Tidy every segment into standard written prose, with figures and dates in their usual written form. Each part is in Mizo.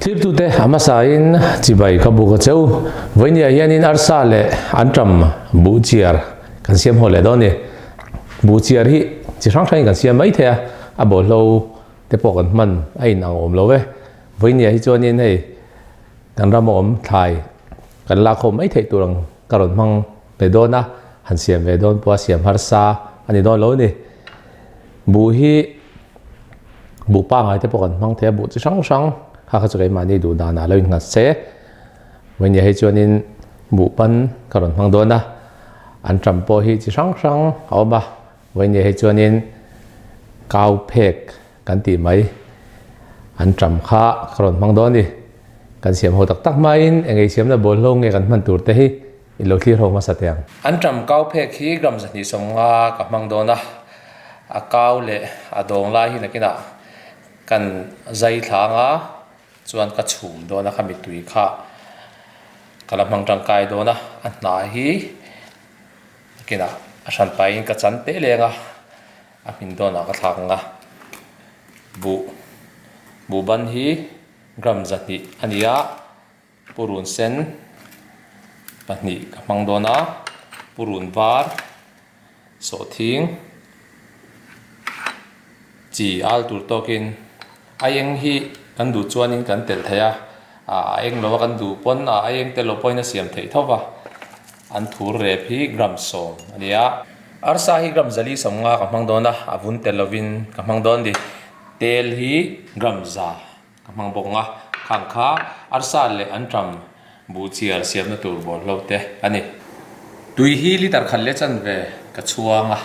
Thlirtute a hmasain chibai ka buk a che u. Vawinia hianin arsa leh anṭam buh chiar kan siam haw leh dawn a ni. Buh chiar hi chi hrang hrangin kan siam mai thei a, a bawlhlo te pawh kan hman a inang awm lo e. Vawinia hi chuanin hei kan ram a awm thlai kan lak khawm mai theih tur ang ka rawn hmang ve dawn a, han siam ve dawn pawh a siam harsa a ni dawn lo a ni. Buh hi buh pangai te pawh kan hmang thei a, buh chi hrang hrang kha kha chu keimahni duh danah lo innghat se. Vawinia hi chuanin buh pan ka rawn hmang dawn a, anṭam pawh hi chi hrang hrang a awm a, vawinia hi chuanin kau phek kan tih mai anṭam kha ka rawn hmang dawn a ni. Kan siam ho tak tak hmain eng eisiamna bawlhlo nge kan hman tur te hi I lo thlir ho hmasa teh ang. Anṭam kau phek hi gram 250 ka hmang dawn a, a kau leh a dawng lai hi nakinah kan zai thla anga chuan ka chhum dawn a, khami tui kha ka la hmang tangkai dawn a, a hnah hi nakinah a hran pahin ka chan teh leng a, a hmin dawnah ka thlak ang a, buh buh ban hi gram 200 a ni a. Purun sen pahnih ka hmang dawn a, purun var sawhthing chi al tur tawkin a eng hi kan duh chuanin kan telh thei a, a eng lo a kan duh pawn a eng tel lo pawhin a siam theih tho va, an thur rep hi gram 10 a ni a. Arsa hi gram 450 ka hmang dawn a, a vun tel lovin ka hmang dawn a ni, tel hi gram 100. Ka hmang bawk ang a, khang kha arsa leh anṭam buh chiar siamna tur bawlhlo te a ni. Tui hi liter khat leh chanve ka chhuang a,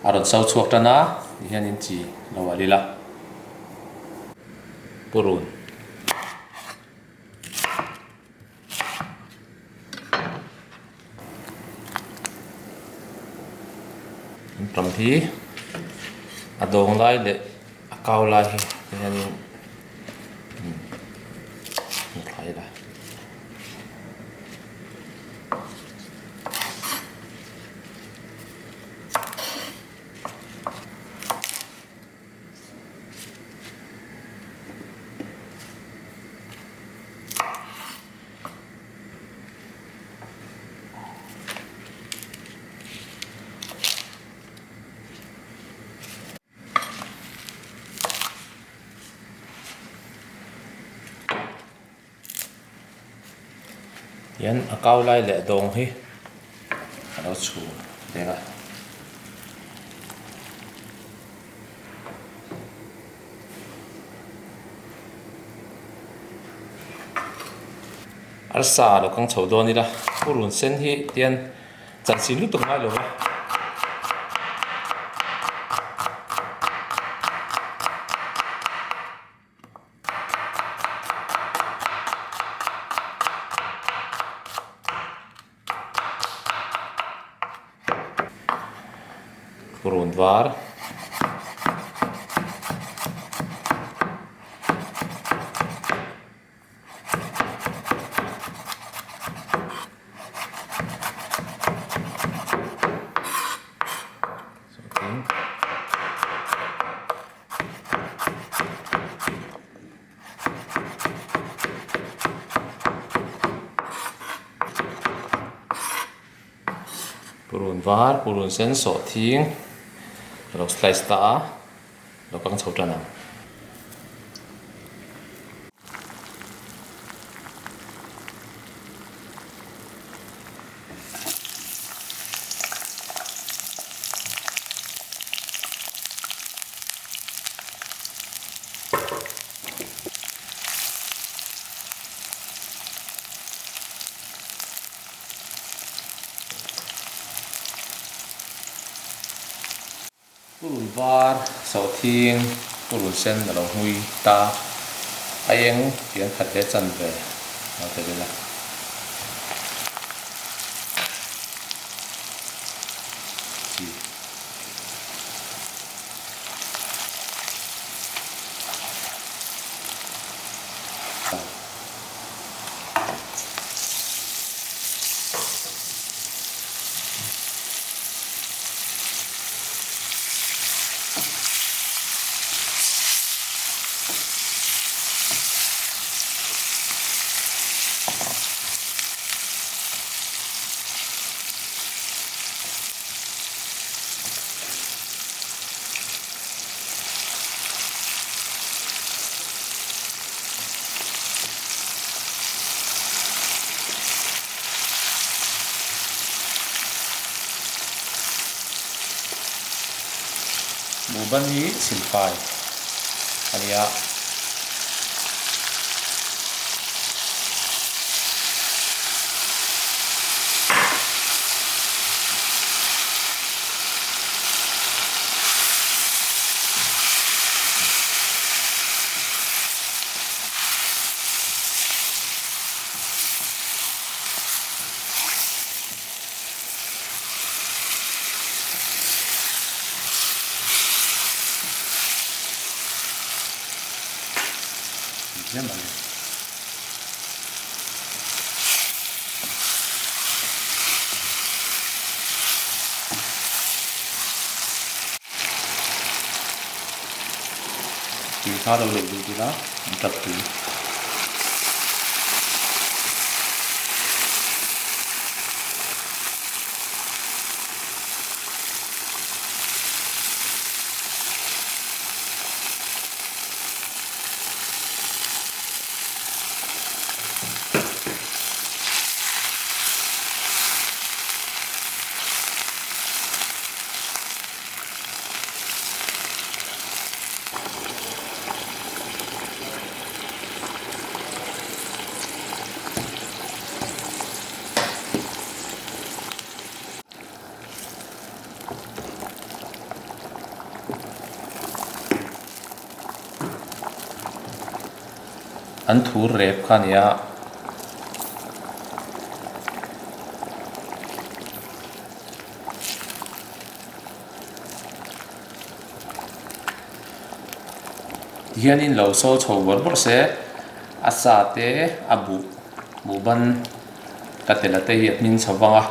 a rawn so chhuak tan a, ti hianin chi lo a lil a. Purun. Anṭam hi a dawng lai leh a kau lai hi tihianin an thlai la. Hian a kau lai leh dawng hi a lo chhum vek a. Arsa a lo kang chho dawn ila purun sen hi tian chanchhin lutuk ngai lo va. Purun var. Purun var purun sen sawh thing ka lo slice ta a lo kang chho tan ang. Purun var sawhthing purun sen a lo hmui ta a eng tih an khat leh chanve a lo tel ila. Chi. Buhban hi silfai a ni a. Tui kha lo leh duh ila an tap tui. An thur rep kha a ni a. Tihianin lo saw chho bawrh bawrh se a sa te a buh buh ban ka tel a te hi a hmin chho vang a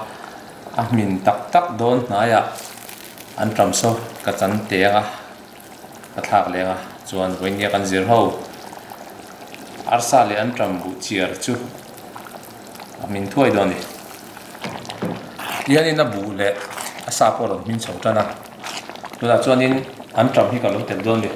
a hmin tak tak dawn hnaiah an tam saw ka chan teng a ka thlak leng a chuan vawinia kan zir ho arsa leh an tam buh chiar chu a hmin thuai dawn a ni tihianin a buh leh a sa pawh a rawn hmin chho tan a tunah chuanin an tam hi ka lo tel dawn a ni.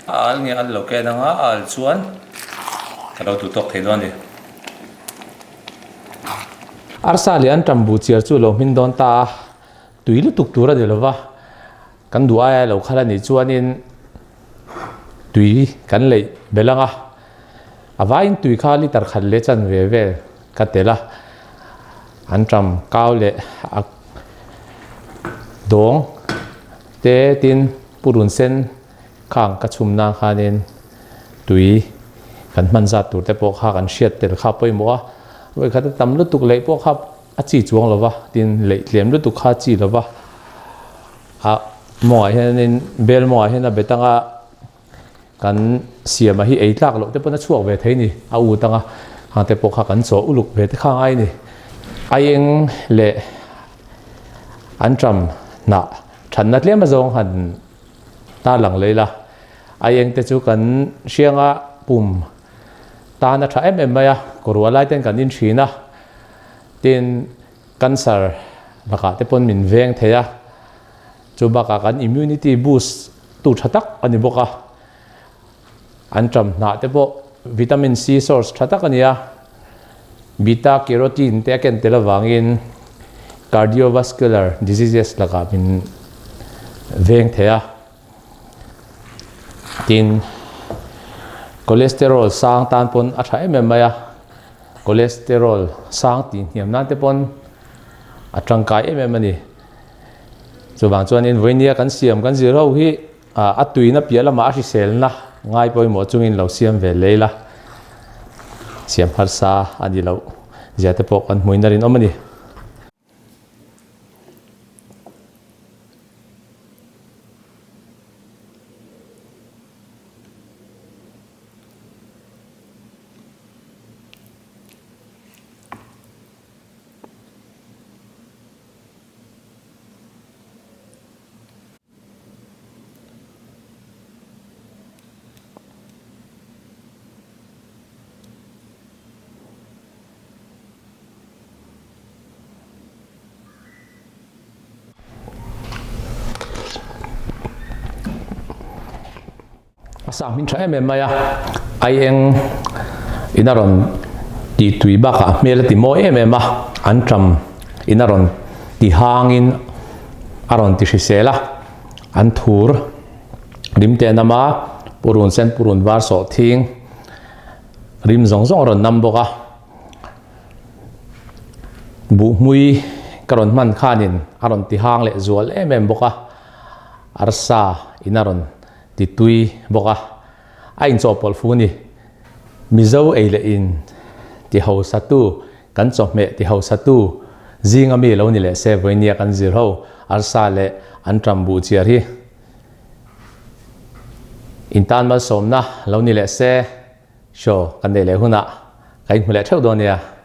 A al nge al lo ken anga a al chuan ka lo duh tawk thei dawn a ni. Arsa leh an tam buh chiar chu lo hmin dawn ta a, tui lutuk tur a ni lova, kan duh aia lo khal a nih chuanin tui kan leih belh ang a, a vaiin tui kha liter khat leh chanve vel ka tel a, an tam kau leh a dawng te tin purun sen khang ka chhum nan khanin tui kan hman zat tur te pawh kha kan hriat tel kha pawimawh a, vawikhat a tam lutuk leih pawh kha a chi chuang lo va, tin leih tlem lutuk kha a chi lo va, a mawngah hianin bel mawngah hian a bet anga kan siam a hi ei tlak loh te pawn a chhuak ve thei ni a ut anga hang te pawh kha kan chaw uluk ve te kha ngai ni a eng leh an ṭam hnah ṭhanna tlem azawng han ta lang lei la a eng te chu kan hrianga pum tan a ṭha em em mai a kawrua lai ten kan in ṭhin a tin cancer lakah te pawn min veng thei a chu bakah kan immunity boost tu tha tak a ni bawk a an ṭam hnah te pawh vitamin C source tha tak a ni a beta carotene te a ken tel avangin cardiovascular diseases lakah min veng thei a tin cholesterol sang tan pawn a tha em em mai a cholesterol sang tih hniam nan te pawn a tangkai em em a ni. Chuvang chuanin vawinia kan siam kan zir ho hi a tuina piah lamah a hriselna ngai pawimawh chungin lo siam ve lei la, siam harsa a ni loh zia te pawh kan hmuin a rinawm a ni. A sa hmin tha em em mai a, aieng in a rawn tih tui bakah a hmel a ti mawi em em a, anṭam in a rawn ti hangin a rawn ti hrisel a, an thur rim te nam a, purun sen purun var sawh thing rim zawng zawng a rawn nam bawk a, buhmui ka rawn hman khanin a rawn ti hang leh zual em em bawk a, arsa in a rawn ti tui bawk a, a inchawhpawlh fu a ni. Mizo ei leh in ti hausa tu, kan chawhmeh ti hausa tu zinga mi lo ni leh se vawinia kan zir ho arsa leh anṭam buh chiar hi intan malsawmna lo ni leh se show kan neih leh hunah ka inhmu leh theuh dawn nia.